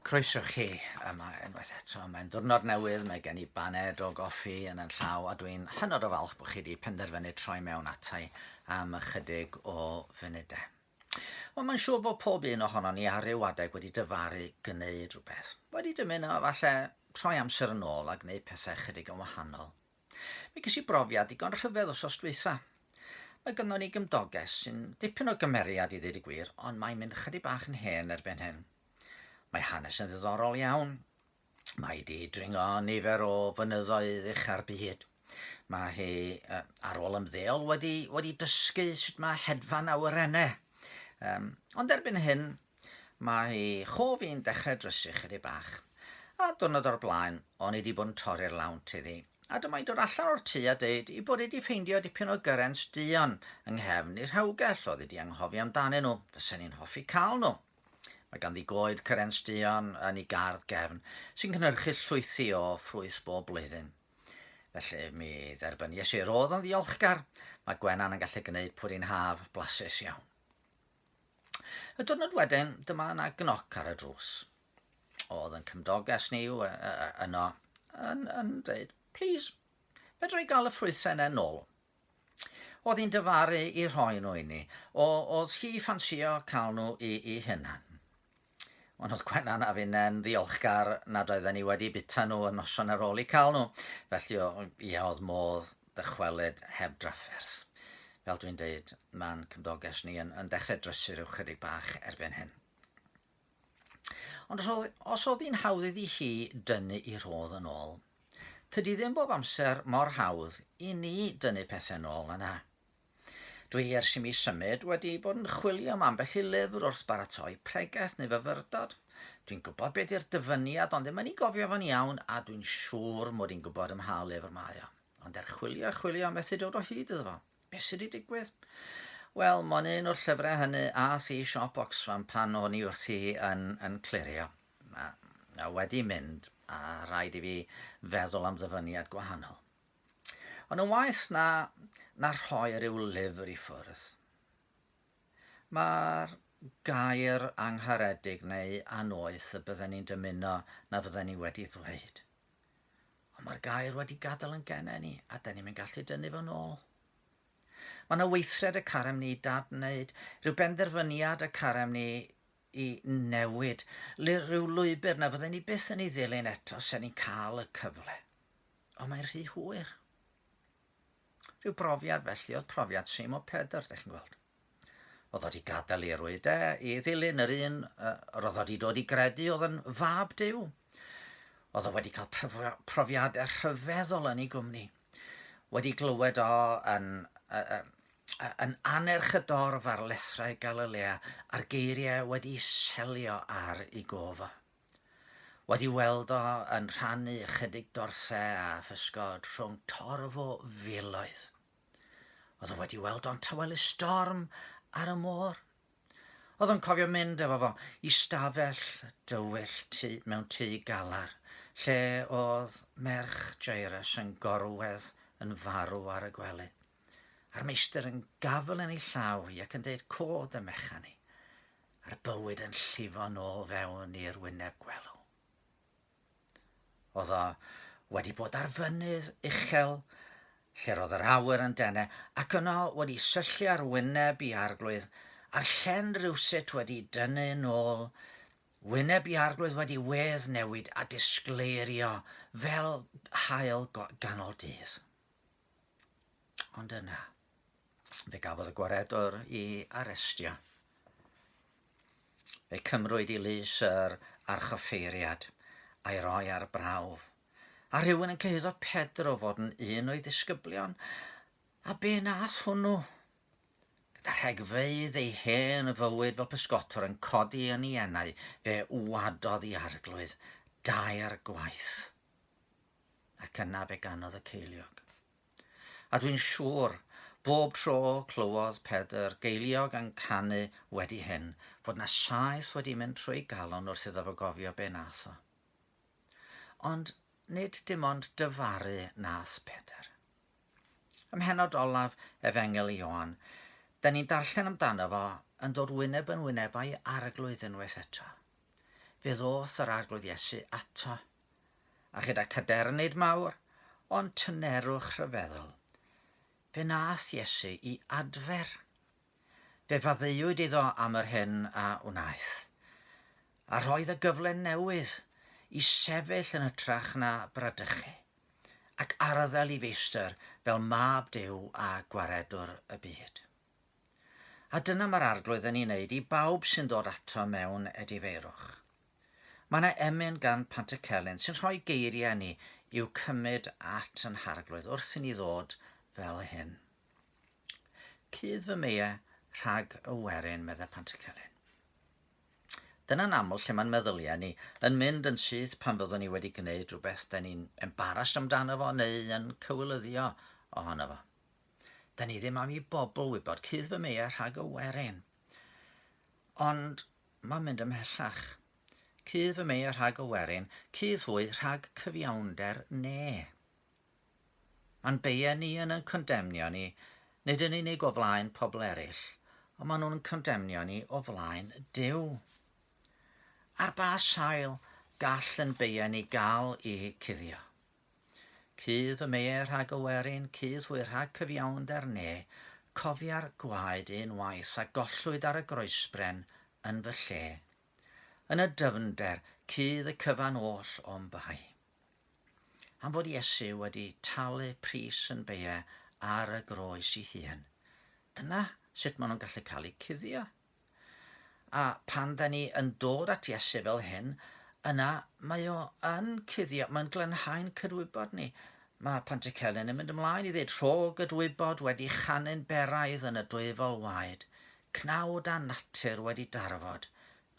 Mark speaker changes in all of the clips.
Speaker 1: Croeso chi yma unwaith eto. Mae'n ddiwrnod newydd, mae gen i baned o goffi yn yn llaw a dwi'n hynod o falch bod chi wedi penderfynu troi mewn atai am ychydig o funudau. Wel, mae'n siŵr bod pob un ohonon ni ar ryw adeg wedi dyfaru gwneud rhywbeth. Wedi dymuno falle troi amser yn ôl a gwneud pethau ychydig yn wahanol. Mi ges i brofiad digon rhyfedd wsos dwytha. Mae gynnon ni gymdoges sy'n dipyn o gymeriad i ddweud y gwir, ond mae'n mynd chydig bach yn hen erbyn hyn. Mae hanes yn ddiddorol iawn. Mae di dringo nifer o fynyddoedd ucha'r byd. Mae hi, ar ôl ymddeol, wedi, wedi dysgu sut mae hedfan awyrennau. Um, ond erbyn hyn, Mae ei chof i'n dechrau drysu chydig bach. A diwrnod o'r blaen, o'n i 'di bod yn torri'r lawnt iddi, a dyma hi'n dod allan o'r tŷ a deud 'i bod hi 'di ffeindio dipyn o gyrens duon yng nghefn i'r rhewgell, oedd hi 'di anghofio amdanyn nhw, fysen i'n hoffi cael nhw. Mae ganddi goed cyrens duon yn ei gardd gefn, sy'n cynhyrchu llwythi o ffrwyth bob blwyddyn. Felly, mi dderbynies i rodd yn ddiolchgar. Mae Gwenan yn gallu gwneud pwdin haf blasus iawn. Y diwrnod wedyn, dyma yna gnoc ar y drws. Oedd yn cymdoges ni yno yn, yn dweud, please, fedra i gael y ffrwythau yna nôl? Oedd hi'n dyfaru i rhoi nhw i ni. O, oedd hi ffansio cael nhw i, i hunan. Ond oedd Gwenan a finne'n ddiolchgar nad oedden ni wedi bita nhw y noson ar ôl i cael nhw. Felly, o, ie, oedd modd dychwelyd heb drafferth. Fel dwi'n deud, mae'n cymdoges ni yn, yn dechrau drysu rhyw chydig bach erbyn hyn. Ond os oedd, os oedd hi'n hawdd iddi hi dynnu i rhodd yn ôl, tydi ddim bob amser mor hawdd i ni dynnu pethau yn ôl na na. Dwi, ers i mi symud, wedi bod yn chwilio am ambell i lyfr wrth baratoi pregeth neu fyfyrdod. Dwi'n gwybod be di'r dyfyniad ond ddim yn ei gofio fo'n iawn a dwi'n siŵr mod i'n gwybod ym mha lyfr mae o. Ond er chwilio a chwilio methu dod o hyd iddo fo. Be sydd wedi digwydd? Wel, mae'n un o'r llyfrau hynny ath i siop Oxfam pan o'n i wrthi yn, yn clirio. A, a wedi mynd, a rhaid i fi feddwl am ddyfyniad gwahanol. Ond yn waeth na, na rhoi rhyw lyfr i ffwrdd. Mae'r gair angharedig neu annoeth y bydden ni'n dymuno na fydden ni wedi ddweud. Ond mae'r gair wedi gadael yn gennau ni a dyn ni'n gallu dynnu fo nôl. Mae yna weithred y carem ni dadwneud, rhyw benderfyniad y carem ni i newid, rhyw lwybr na fydden ni byth yn ei ddilyn eto sen ni'n cael y cyfle. Ond mae'n rhy hwyr. Rhyw brofiad felly oedd profiad Seimon Pedr, dych chi'n gweld. Oedd o wedi gadael ei rwyd e i ddilyn yr un uh, roedd o wedi dod i gredu oedd yn fab Duw. Oedd o wedi cael profiadau rhyfeddol yn ei gwmni. Wedi glywed o yn, uh, uh, yn anerch y dorf ar lethrau Galilea a'r geiriau wedi selio ar ei gof o. Wedi weld o yn rhannu ychydig dorthau a physgod rhwng torf o filoedd. Oedd o wedi weld o'n tawelu storm ar y môr. Oedd o'n cofio mynd efo fo i stafell dywyll tŷ, mewn tŷ galar, lle oedd merch Jairus yn gorwedd yn farw ar y gwely. A'r meistr yn gafel yn ei llaw hi ac yn deud, Cod y mechan i. a'r bywyd yn llifo nôl fewn i'r wyneb gwelw. Oedd o wedi bod ar fynydd uchel lle roedd yr awyr yn dene ac yno wedi syllu ar wyneb i arglwydd a'r llen rywsut wedi dynnu nôl, wyneb i arglwydd wedi wedd newid a disgleirio fel haul ganol dydd. Ond yna, Fe gafodd y gwaredwr i arestio. Fe cymrwyd i lys yr archoffeiriad a'i roi ar brawf. A rhywun yn cyhuddo Pedr o fod yn un o'i ddisgyblion. A be nath hwnnw? Gyda rhegfeydd ei hen fywyd fel pysgotwr yn codi yn ei enau, fe wadodd i arglwydd dair gwaith. Ac yna fe ganodd y ceiliog. A dwi'n siŵr, bob tro clywodd Pedr geiliog yn canu wedi hyn, fod 'na saeth wedi mynd trwy galon wrth iddo fo gofio be nath o. Ond nid dim ond dyfaru nath Pedr. Ym mhennod olaf Efengyl Ioan, da ni'n darllen amdano fo yn dod wyneb yn wyneb â'i arglwydd unwaith eto. Fe ddoth yr Arglwydd Iesu ato, a chyda cadernid mawr, ond tynerwch rhyfeddol, fe nath Iesu i adfer. Fe faddeuwyd iddo am yr hyn a wnaeth, a rhoedd y gyfle newydd i sefyll yn hytrach na bradychu, ac arddel i feistr fel mab Duw a gwaredwr y byd. A dyna mae'r Arglwydd yn ei wneud i bawb sy'n dod ato mewn edifeirwch. Mae yna emyn gan Pantycelyn sy'n rhoi geiriau ni i'w cymryd at yn Harglwydd wrth i ni ddod fel hyn. Cudd fy meia rhag y werin, meddai Pantycelyn. Dyna'n aml lle mae'n meddyliau ni yn mynd yn syth pan fyddwn ni wedi gwneud rhywbeth da ni'n embarrassed amdano fo neu yn cywilyddio ohono fo. Da ni ddim am i bobl wybod cudd fy meia rhag y werin. Ond mae'n mynd ymhellach. Cudd fy meia rhag y werin, cudd hwy rhag cyfiawnder ne. Mae'n beia ni yn yn condemnio ni, nid yn unig o flaen pobl eraill, ond maen nhw'n condemnio ni o flaen Duw. Ar ba sail gall yn beia ni gael i cuddio? Cudd fy meia rhag y werin, cudd hwy rhag cyfiawnder ne, cofia'r gwaed un waith a gollwyd ar y groesbren yn fy lle. Yn y dyfnder, cudd y cyfan oll o'm bai. Am fod Iesu wedi talu pris yn beia ar y groes i hun. Dyna sut maen nhw'n gallu cael eu cuddio. A phan da ni yn dod at Iesu fel hyn, yna mae o yn cuddio, mae'n glanhau'n cydwybod ni. Mae Pantycelyn yn mynd ymlaen i ddweud, rho gydwybod wedi chanu'n beraidd yn y dwyfol waed, cnawd a natur wedi darfod,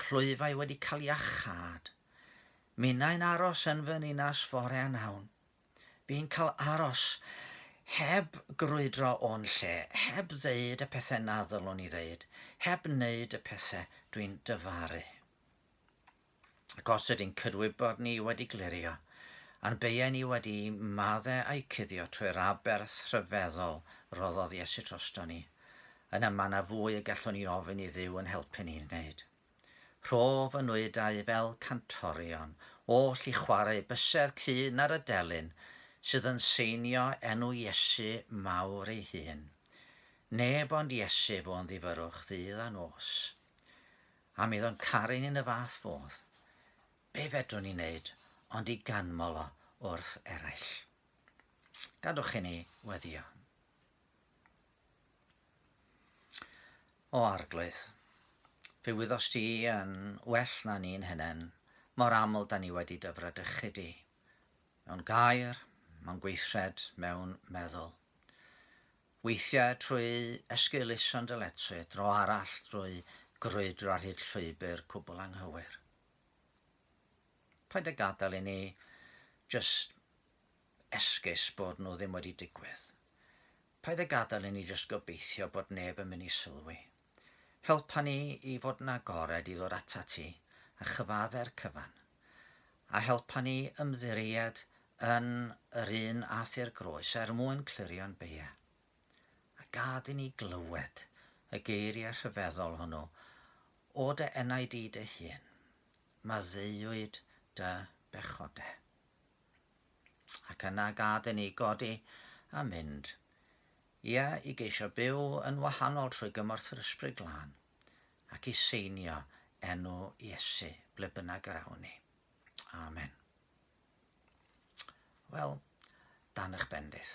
Speaker 1: clwyfau wedi cael iachâd. Minnau'n aros yn fy ninas fore a nawn. Fi'n cael aros heb grwydro o'n lle, heb ddeud y pethau na ddylwn i ddeud, heb wneud y pethau dwi'n dyfaru. Ac os ydy'n cydwybod ni wedi glirio, a'n beiau ni wedi madde a'i cuddio trwy'r aberth rhyfeddol roddodd Iesu drosto ni, yna mae yna fwy y gallwn ni ofyn i Dduw yn helpu ni wneud. Rho fy nwydau fel cantorion, oll i chwarae bysedd cyn ar y delyn, sydd yn seinio enw Iesu mawr ei hun. Neb ond Iesu fo'n ddifyrrwch ddydd a nos. Am iddo'n caru ni'n y fath fodd, be fedrwn ni wneud ond i ganmol o wrth eraill? Gadwch i ni weddio. O Arglwydd, fe wyddost di yn well na ni'n hunain mor aml da ni wedi dy fradychu di, mewn gair, mewn gweithred, mewn meddwl. Weithiau trwy esgeuluso'n dyletswydd, dro arall drwy grwydro ar hyd llwybr cwbl anghywir. Paid â gadael i ni jyst esgus bod nhw ddim wedi digwydd. Paid â gadael i ni jyst gobeithio bod neb yn mynd i sylwi. Helpa ni i fod yn agored i ddod atat ti a chyfadde'r cyfan. A helpa ni ymddiried yn yr un ath i'r groes er mwyn clirio'n beia. A gad i ni glywed y geiriau rhyfeddol hwnnw o dy enau di dy hun. Maddeuwyd dy bechode. Ac yna gad i ni godi a mynd. Ie, i geisio byw yn wahanol trwy gymorth yr Ysbryd Glân, ac i seinio enw Iesu ble bynnag yr awn ni. Amen. Wel, dan eich bendith.